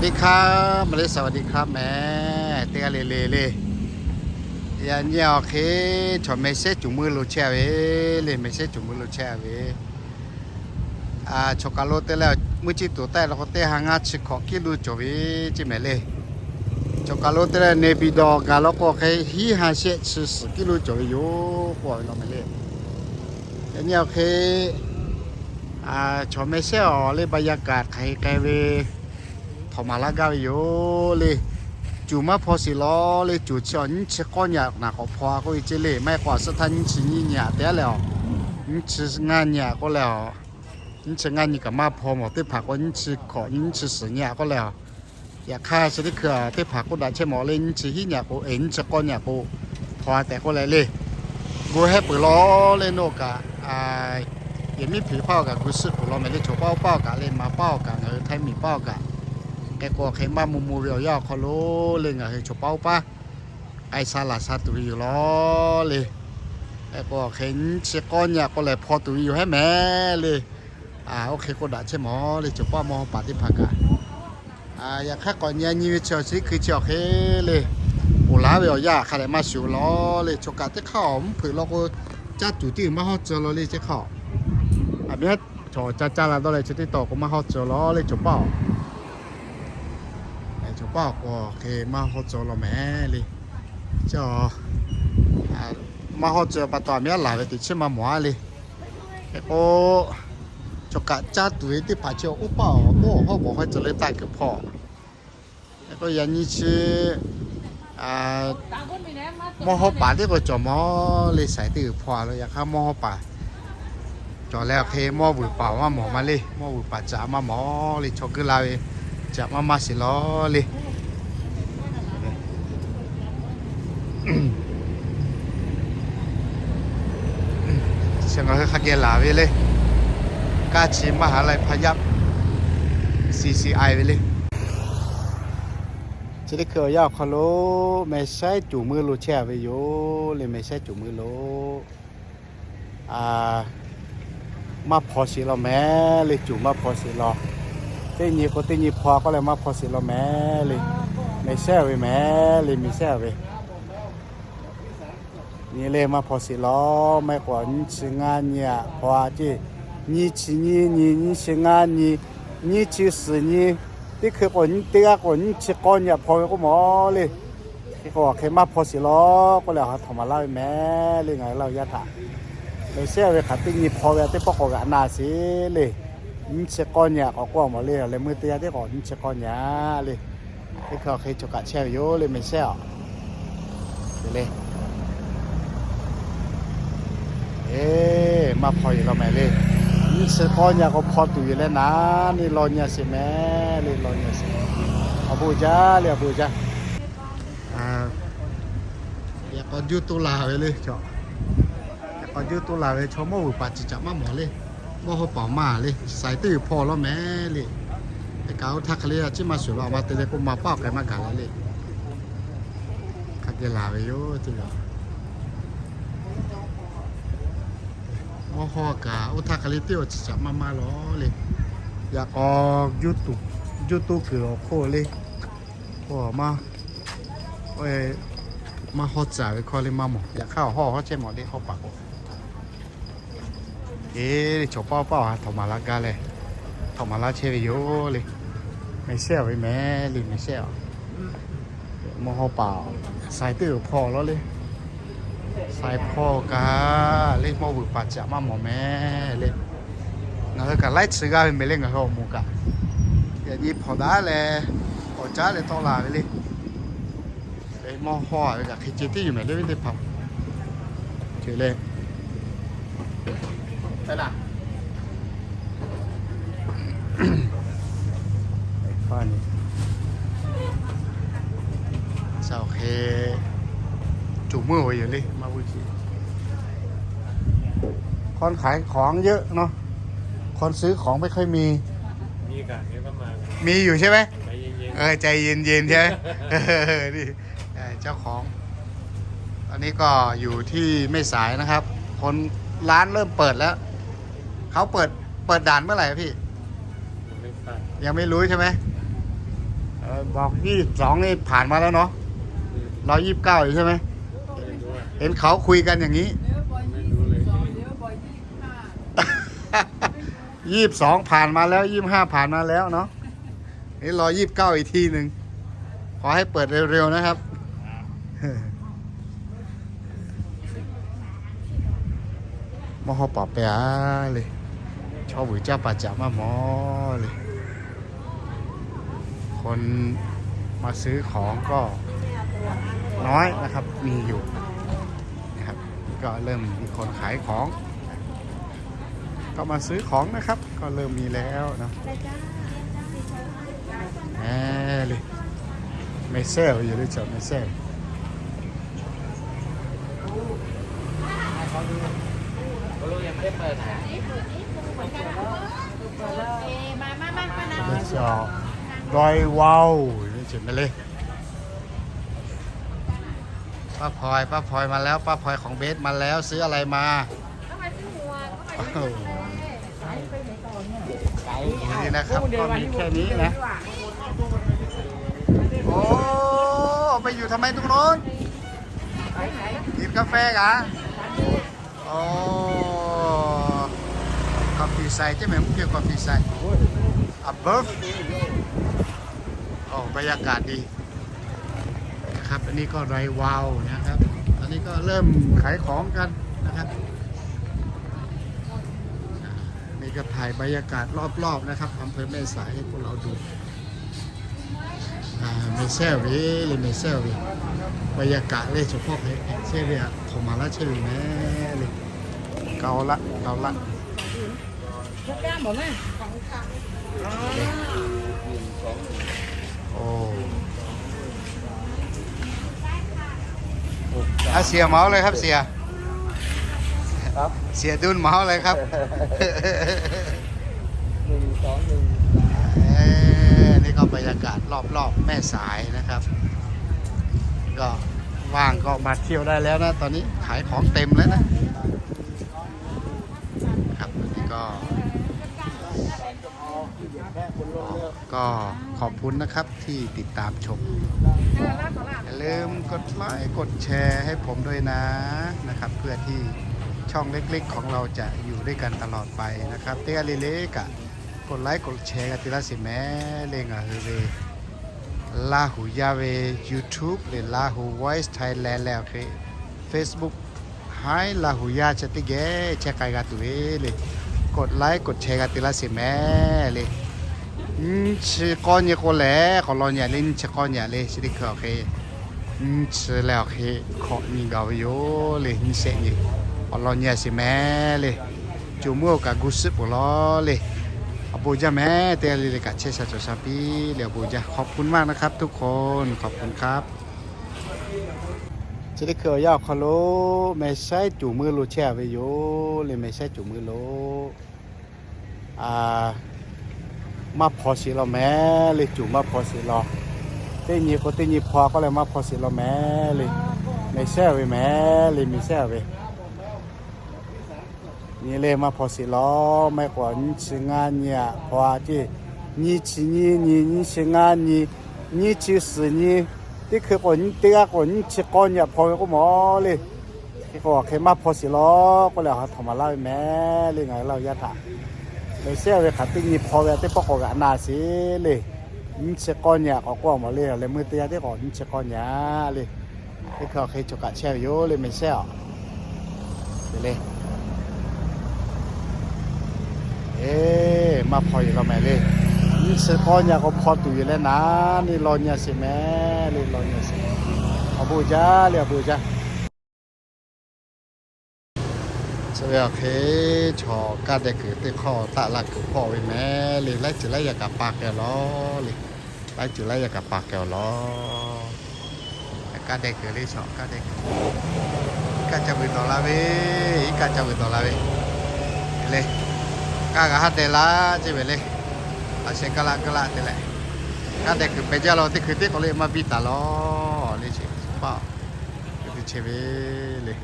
สวัสดีครับ มาเลย์ สวัสดีครับ mehˍ teˇ g'aˇ le le le. Yaꞈ nyi awˬ hk'e chaw mehˍ shehˉ cuˬ mui lo chehˇ ve le, mehˍ shehˉ cuˬ mui lo chehˇ ve. Chaw kaˬ lo te leh mui chi tuˬ taˆ la k'o, teˇ ha ngaˇ chi hkawꞈ kiˇ lo cawˬ ve ceˇ mehˍ le. Chaw kaˬ lo te leh เนปิดอร์ gaˬ la k'o hk'e hiˉ ha shehˆ chi suhˍ kiˇ lo cawˬ ve yoˬ k'oˆ ve law mehˍ le. Yaꞈ nyi awˬ hk'e chaw mehˍ shehˉ awˬ le บรรยากาศ hk'aˬ hk'e k'ai ve htawꞈ maˍ laˇ gaˇ ve yoˬ le. Cuˬ maˇ hpaw sheˍ law le, cuˬ chi awˬ nyiˇ chi k'awˇ nyi aꞈ naˍ k'awꞈ hpaw a k'oˆ ve ceˇ le. Maˇ heˆ k'o a suhˉ htaˇ nyiˇ chi nyiˇ nyi aꞈ te a leh awˬ, nyiˇ chi ngaˇ nyi aꞈ k'oˆ leh awˬ, nyiˇ chi ngaˇ nyi kaꞈ maˇ hpaw mawˬ. Teˇ hpaˍ k'o nyiˇ chi hkawꞈ nyi, nyiˇ chi suhˍ nyi aꞈ k'oˆ leh awˬ, yaꞈ hk'aˇ chi teˇ hkui teˇ hpaˍ k'oˆ daꞈ chehˇ mawˬ le, nyiˇ chi hiˉ nyi aꞈ k'o, e, nyiˇ chi k'awˇ nyi aꞈ k'o hpaw a tehꞈ k'oˆ leh le. Gu hehˉ peuˬ law le, nawˬ kaꞈ yehˬ miˉ hpeꞈ paˇ awˬ kaꞈ gu suhˆ peuˬ law mehˍ le. Chaw paˇ oˇ paˇ awˬ kaꞈ le, maˍ paˇ awˬ kaꞈ, ngaˬ hui Htaiˇ miˬ paˇ awˬ kaꞈ, hk'e k'o hk'e maˇ mvuh mvuh ve awˬ yanˇ awˬ hk'aw lo le, ngaˬ hui chaw paˇ oˇ paˇ k'ai sha laˬ sha tuˬ ve yoˬ law le. Hk'e k'o hk'e nyiˇ chi k'awˇ nyi aꞈ k'oˆ leh hpaw tuˬ ve yoˬ hehˉ mehˍ le. Oˇ hk'e k'oˆ daꞈ chehˇ mawˬ le, chaw paˇ mawˇ paˍ teˇ hpaˍ kaꞈ. Yaꞈ hk'aˇ k'awꞈ nyi a nyi ve chi awˬ chi hkui chi awˬ hk'e le, ponˬ laˉ ve awˬ yanˇ hk'a dehꞈ maˇ shuˍ law le. Chaw kaꞈ teˇ hk'aˇ awˬ mvuhˇ hpeuꞈ law k'o, caˇ tuˬ tiˉ maˇ hawˉ tcuh law le. Chi hk'aˇ aˬ miˉ chaw caˇ caˇ la dawˇ leh chi teˇ taw k'o maˇ hawˉ tcuh law le, chaw paˇ awˬ. Chaw paˇ awˬ k'o hk'e maˇ hawˉ tcuh law mehˍ le. Chi maˇ hawˉ tcuh pa taw aˬ miˉ a laˬ ve teꞈ chiˉ maˇ mawˬ a le. Hk'e k'o, chaw kaꞈ caˇ tuˬ ve teˇ hpaˍ chi oˇ paˇ awˬ k'oˆ awˬ hawˉ k'awꞈ hawˉ tcuh le taˇ kuiˬ hpawˇ. Hk'e k'o yaꞈ nyi chi mawˇ hawˉ paˍ teˇ k'o cawˬ mawˬ le, shaiˍ teˇ g'uiˬ hpawˇ a lo. Yaꞈ hk'aˇ mawˇ hawˉ paˍ cawˬ leh awˬ hk'e mawˇ vuiˬ paˍ maˇ mawˬ ma le. Mawˇ vuiˬ paˍ caꞈ maˇ mawˬ le, chaw guˇ la ve caꞈ maˇ maˇ sheˍ law le. Chi ngaˬ hui hk'a geh laˬ ve le, ราชมหาลัยพายัพ ซีซีไอ ve le. Chi teˇ hkui awˬ yanˇ awˬ hk'aw lo mehˍ shehˉ cuˬ mui lo chehˇ ve yoˬ le, mehˍ shehˉ cuˬ mui lo maˇ hpaw sheˍ law mehˍ le, cuˬ maˇ hpaw sheˍ law. Teˇ nyi k'o teˇ nyi hpaw k'oˆ leh maˇ hpaw sheˍ law mehˍ le. Mehˍ shehˉ ve mehˍ le, mehˍ shehˉ ve nyi le maˇ hpaw sheˍ law. Maˇ heˆ k'o nyiˇ chi ngaˇ nyi aꞈ hpaw a ceˇ. Nyiˇ chi nyiˇ nyi, nyiˇ chi ngaˇ nyi, nyiˇ chi suhˍ nyi, teˇ hkui k'o nyiˇ teˇ g'aˇ k'o nyiˇ chi k'awˇ nyi aꞈ hpaw ve k'oˆ mawˬ le. Hk'e k'o hk'e maˇ hpaw sheˍ law k'oˆ leh a htawꞈ maˍ laˇ ve mehˍ le. Ngaˬ hui laˇ awˬ yaˇ htaꞈ mehˍ shehˉ ve hk'aˬ teˇ nyi hpaw ve a teˇ pawˆ k'awꞈ g'aꞈ na sheˍ le. Nyiˇ chi k'awˇ nyi aꞈ k'awꞈ k'oˆ mawˬ le. Leh meuˇ teˇ g'aˇ teˇ k'awꞈ nyiˇ chi k'awˇ nyi aꞈ le. Teˇ hkui awˬ hk'e chaw kaꞈ chehˇ ve yoˬ le, mehˍ shehˉ awˬ le. Eˬ, maˇ hpaw sheˍ law mehˍ le. Nyiˇ chi k'awˇ nyi aꞈ k'o hpaw tuˬ yoˬ leh naˉ, neˇ law nyi a sheˍ mehˍ le, law nyi a sheˍ. Awˬ bon jaˇ le, awˬ bon jaˇ. Yaꞈ k'aw juˇ to laˬ ve le, yaꞈ k'aw juˇ to laˬ ve chaw mawˇ vuiˬ paˍ ciˬ caꞈ maˇ mawˬ le. Mawˇ hawˉ paˍ maˇ le, shaiˍ teˇ g'uiˬ hpawˇ law mehˍ le. Teˇ kaꞈ oˇ htaˇ hk'e le a ciˉ maˇ shuˍ law, a ma te leh k'oˆ ma paˇ awˬ k'ai maˇ gaˬ la le. Hk'a geh laˬ ve yoˬ teˇ g'aˇ. Mawˇ hawˉ kaꞈ oˇ htaˇ hk'e le teˇ g'aˇ ciˬ caꞈ maˇ maˇ law le. Yaꞈ k'aw juˇ to kuiˬ awˬ hk'oˆ le. Maˇ hawˉ tcuh ve hkawˇ le maˇ mawˬ. Yaꞈ hk'aˇ awˬ hawˉ hawˉ chehˇ mawˬ le, hawˉ paˍ k'o. Eˬ, chaw paˇ paˇ awˬ ha htawꞈ maˍ laˇ gaˇ leh, htawꞈ maˍ laˇ chehˇ ve yoˬ le. Mehˍ shehˉ ve mehˍ le, mehˍ shehˉ a. Mawˇ hawˉ paˍ shaiˍ teˇ g'uiˬ hpawˇ law le. Shaiˍ hpawˇ kaꞈ le mawˇ vuiˬ paˍ ciˬ maˇ mawˬ mehˍ le. Ngaˬ hui kaꞈ laiˉ chi g'aˇ ve mehˍ le, ngaˬ hui awˬ moˍ kaꞈ. Yaꞈ nyi hpawnˬ daꞈ leh awˬ caˉ leh tawˆ la ve le. Mawˇ hawˉ ve kaꞈ hk'e ceh tiˉ yoˬ mehˍ le, venˇ teˇ hpaˍ. Ceh le. Hk'e cuˬ meuˇ ve yoˬ le, maˇ vuiˬ chi. คนขายของเยอะเนาะ คนซื้อของไม่ค่อยมี มีอยู่ใช่ไหม ใจเย็นๆใช่ไหม นี่ เจ้าของ ตอนนี้ก็อยู่ที่แม่สายนะครับ คน ร้านเริ่มเปิดแล้ว เขาเปิด เปิดด่านเมื่อไหร่อะพี่ ยังไม่ทราบ ยังไม่รู้ใช่ไหม บอกยี่สิบสองนี่ผ่านมาแล้วเนาะ รอยี่สิบเก้าอยู่ใช่ไหม เห็นเขาคุยกันอย่างนี้ ยี่สิบสองผ่านมาแล้ว ยี่สิบห้าผ่านมาแล้วเนาะ นี่รอยี่สิบเก้าอีกทีหนึ่ง ขอให้เปิดเร็วๆนะครับ မဟောပၢၵ်ႇပဲဢႃႈလႄႈ ชอบหวือเจ้าป่าจ๋า มากหมอเลย คนมาซื้อของก็น้อยนะครับ มีอยู่นะครับ ก็เริ่มมีคนขายของ ก็มาซื้อของนะครับ ก็เริ่มมีแล้วเนาะ แหมเลย ไม่แซวอยู่เลย เจ้าไม่แซว เดี๋ยวจะดอยวาว นี่เจ๋งไปเลย ป้าพลอย ป้าพลอยมาแล้ว ป้าพลอยของเบสมาแล้ว ซื้ออะไรมา นี่นะครับ ก็มีแค่นี้นะ โอ้ ไปอยู่ทำไมตรงโน้น กินกาแฟเหรอ อ๋อ กาแฟใส่ใช่ไหม มันเกี่ยวกับกาแฟใส่ above โอ้ บรรยากาศดีนะครับ อันนี้ก็ดอยวาวนะครับ ตอนนี้ก็เริ่มขายของกันนะครับ นี่ก็ถ่ายบรรยากาศรอบๆนะครับ อำเภอแม่สายให้พวกเราดู อ่า ไม่แซวเลย ไม่แซวเลย บรรยากาศเลย เฉพาะแห่งเซเวีย ของมหาราชเชวีแม่เลย เกาละ เกาละ โอ้ อ่ะ เสียเหมาเลยครับ เสีย ครับ เสียดุลเหมาเลยครับ หนึ่งสองหนึ่ง เอ้ย นี่ก็บรรยากาศรอบๆแม่สายนะครับ ก็ว่างก็มาเที่ยวได้แล้วนะ ตอนนี้ขายของเต็มแล้วนะ ครับ อันนี้ก็ ก็ขอบคุณนะครับที่ติดตามชม อย่าลืมกดไลค์กดแชร์ให้ผมด้วยนะ นะครับ เพื่อที่ช่องเล็กๆของเราจะอยู่ด้วยกันตลอดไปนะครับ เตะเละๆกะ กดไลค์กดแชร์กันทีละสิแม่ เล่งอ่ะเฮเว ลาหูยาเว YouTube หรือ Lahu Voice Thailand แล้ว Facebook ไฮ ลาหูยา จะติเกะ แชร์ไกลกันตัวเองเลย กดไลค์กดแชร์กันทีละสิแม่เลย อืม ชื่อก้อนเนี่ยคนแหละ ขอรอเนี่ยเล่นชื่อก้อนเนี่ยเลย ชื่อที่เคยโอเค อืม ชื่อแล้วโอเค ขอนี่ก็ไปโยเลย นี่เสร็จนี่ ขอรอเนี่ยสิแม่เลย จุ่มมือกับกูซึบหัวล้อเลย เอาปูจ้าแม่ เตะเลยเลยกะเชสาโจซาปีเลย เอาปูจ้า ขอบคุณมากนะครับทุกคน ขอบคุณครับ จะได้เคยเอายาคอโล ไม่ใช่จุ่มมือโลแช่ไปโยเลย ไม่ใช่จุ่มมือโล อ่า มาพอสิเราแม่เลย จุ่มมาพอสิเรา เต้นยีโคเต้นยีพอก็เลยมาพอสิเราแม่เลย ไม่แซ่บเว้ยแม่เลย ไม่แซ่บเว้ย นี่เลยมาพอสิล้อ ไม่กว่านี่ชื่องานเนี่ย พอที่นี่ชื่อนี่นี่นี่ชื่องานนี่ นี่ชื่อสื่อนี่ ที่เคยก่อนนี่เตี้ยก่อนนี่ชื่อก้อนเนี่ย พอก็หมอเลย ที่ก็เคยมาพอสิล้อ ก็เลยหาธรรมะเล่าแม่เลย ไงเล่ายาถา เลยเสียเวขาที่นี่พอเวที่ปอกกะนาสิเลย นี่ชื่อก้อนเนี่ย ก็กว้างหมดเลย เลยมือเตี้ยที่ก่อนนี่ชื่อก้อนเนี่ยเลย ที่เขาเคยจกกะแช่อยู่เลย ไม่แช่หรอ เดี๋ยวเลย เอ๊ะ มาพออยู่เราแม่เลย นี่เสร็จก้อนยาก็พอตุ๋ยอยู่แล้วนะ นี่รอเนี่ยสิแม่เลย รอเนี่ยสิ เอาบูจ้าเลย เอาบูจ้า เสร็จแล้วเคยชอกาแดกเกิดที่ข้อตะละเกิดพ่อไว้แม่เลย ไล่จืดไล่ยากะปากแกหรอเลย ไล่จืดไล่ยากะปากแกหรอ กาแดกเกิดเลย ชอบกาแดกเกิด กาจะมือต่อลาเว อีกาจะมือต่อลาเว เลย กากะฮัดเดละ เจเวเลย อาเชกะละกะละเตเลย กาแดกเกิดไปจ้าเราที่คือที่เขาเลยมาบีตาลอเลย เชเป้า คือเชเวเลย